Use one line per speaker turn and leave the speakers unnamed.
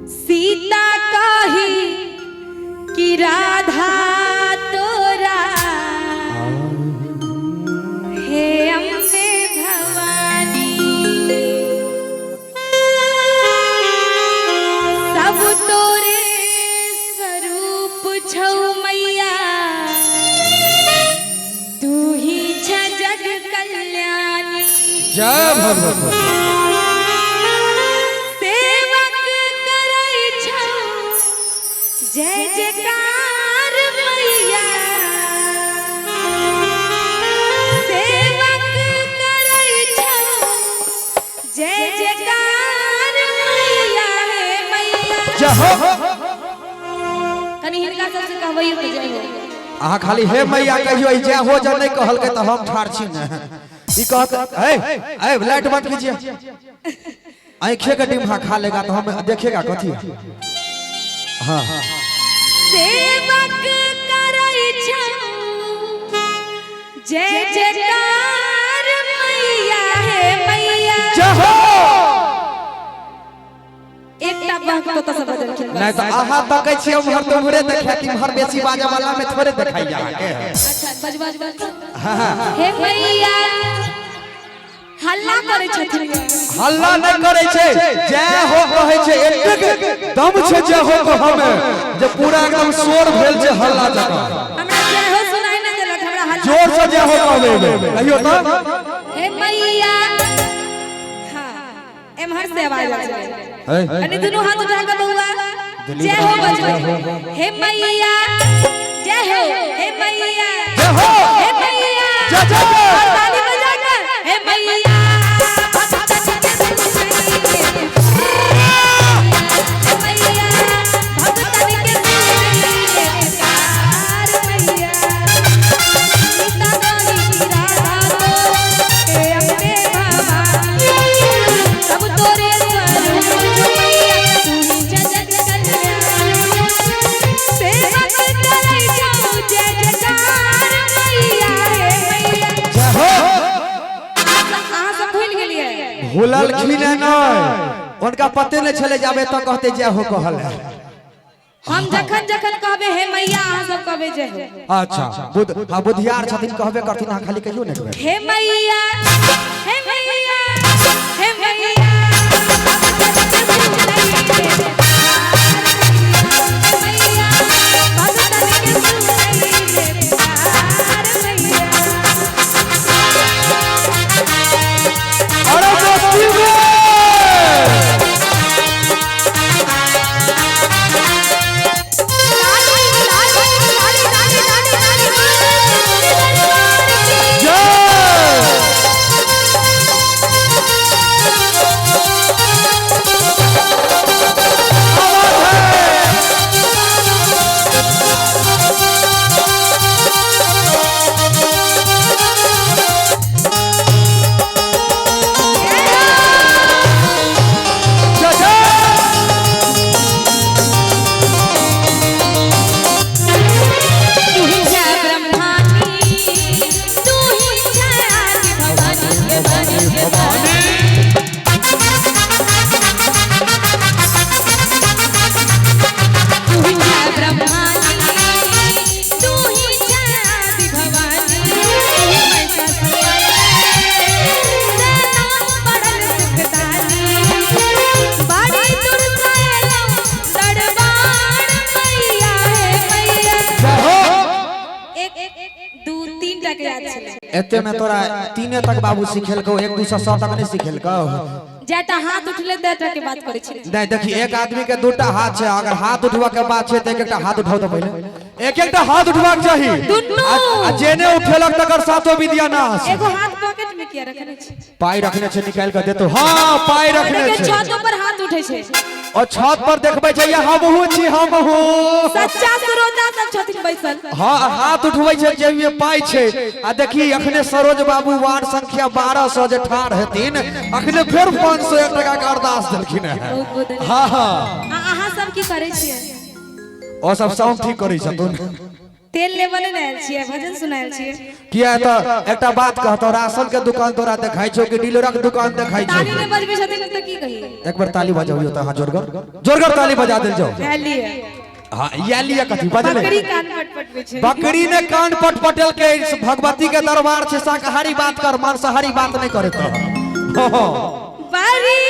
सीता कही कि राधा तोरा हे अम्बे भवानी सब तोरे स्वरूप छौ मैया तू ही छ जग कल्याणी
जय भगवती।
सेवक करै छौ जय जयकार मैया सेवक करै छौ जय जयकार मैया हे मैया।
जय हो।
कनी हिनका सबसे कहबैयो कि जय हो।
अहाँ खाली हे मैया कहियो, ई जय हो जब नहीं कहलकै तऽ हम ठाढ़ छी ने। ई कहत ए ए लाइट बंद कीजिए, आँखे के डिम्हा खा लेगा तो हम देखेगा कथी। हाँ
सेवक करै छौ जय जयकार मैया हे मैया।
जय हो।
एकटा बात तो सब बदलखिन।
नहीं तो अहाँ तकै छियै उम्हर तऽ उम्हरे देखायत, इम्हर बेसी बाजऽ वाला में थोड़े देखाइया अहाँके।
अच्छा बजबा बजबा। हे मैया हल्ला करै छथिन।
हल्ला नहीं करै छै, जय हो कहै छै, एतेक दम छै जय हो कहऽ में जे पूरा एकदम शोर भेल छै हल्ला जकाँ।
हमरा जय हो सुनाई नहि देलक, हमरा हल्ला।
जोर से जय हो कहबै कहियो तऽ।
हे मैया। हाँ एम्हर से आवाज आबै छै। कनी दुनू हाथ उठा के बउआ जय हो बजबै। हे मैया जय हो, हे मैया
जय हो,
हे मैया
जय जय।
और ताली बजा कर हे मैया। मैया भक्तन के सुनैले पुकार मैया। सीता कही कि राधा तोरा हे अम्बे भवानी सब तोरे स्वरूप मैया तू ही जगत कल्याणी। सेवक करै छौ जय जयकार मैया हे मैया।
जय हो।
अहाँ सब भूलि गेलियै।
भूललखिन नहि, उनका पते नहि छलै जाबे तक कहते जय हो कहल है।
हम जखन जखन कहबे हे मैया अहाँ सब कहबे जय हो।
अच्छा बुध हाँ बुधियार छथिन कहबे करथिन, अहाँ खाली कहियो नहि कहबै।
हे मैया हे मैया हे मैया मैया भक्तन के सुनैले पुकार मैया।
अरे दोस्ती में
ताली ताली ताली ताली ताली ताली दरबार की।
जय। जय जय।
तू ही है ब्रह्मानी तू ही है आदि भवानी भवानी भवानी। तू ही है ब्रह्मानी तू ही है आदि भवानी तू ही महिषासुर सेना पड़ल सुखदानी। बड़ी दूर से एलौं दरबार मैया हे मैया।
जय हो।
1 2 3 टा के याद छलै।
एते में तोरा 3 तक बाबू सिखेलकौ, 1 2 100 तक नहीं सिखेलकौ।
जेटा हाथ उठले तेटा के बात करै छी।
नहीं देखी, एक आदमी के 2टा हाथ छै, अगर हाथ उठवा के बात छै तऽ एक एकटा हाथ उठाउ तऽ पहिले एक एकटा हाथ उठबाक चाही।
दुनू।
आ जेने उठेलक तकर सातो विद्या नाश।
एगो हाथ पॉकेट में किया रखने छै?
पाई रखने छै, निकालि के देतो। हाँ पाई रखने
देखियौ,
छै।
छत पर हाथ उठै छै।
और छत पर देखबै छै या हमहूँ छी हमहूँ।
सच्चा श्रोता सब छथिन बैसल।
हाँ हाथ उठबै छै जेबी में पाई छै। आ देखी अखने सरोज बाबू वार्ड संख्या 12 सौ जे ठाढ़ हेथिन, अखने फेर 501 टका के अरदास देलखिन हेँ।
बहुत बहुत धन्यवाद।
हाँ हाँ।
आ अहाँ सब की करै छियै?
ओ सब साउंड ठीक करै छथुन।
तेल लेबऽ नहि ने आयल छियै, भजन सुनायल छियै।
किया तऽ एकटा बात कहतो, राशन के दुकान तोरा देखाइ छौ कि डीलरक दुकान देखाइ छौ?
ताली नहि बजबै छथिन तऽ की कही?
एक बार ताली बजाबियौ तऽ अहाँ जोरगर जोरगर ताली बजा देल जाओ।
इएह लिए।
हाँ, इएह लिए कथी बजले?
बकरी कान पटपटबै छै।
बकरी ने कान पटपटेल के भगवती के दरबार छै, शाकाहारी बात कर, मांसाहारी बात नहीं करे। तो
बड़ी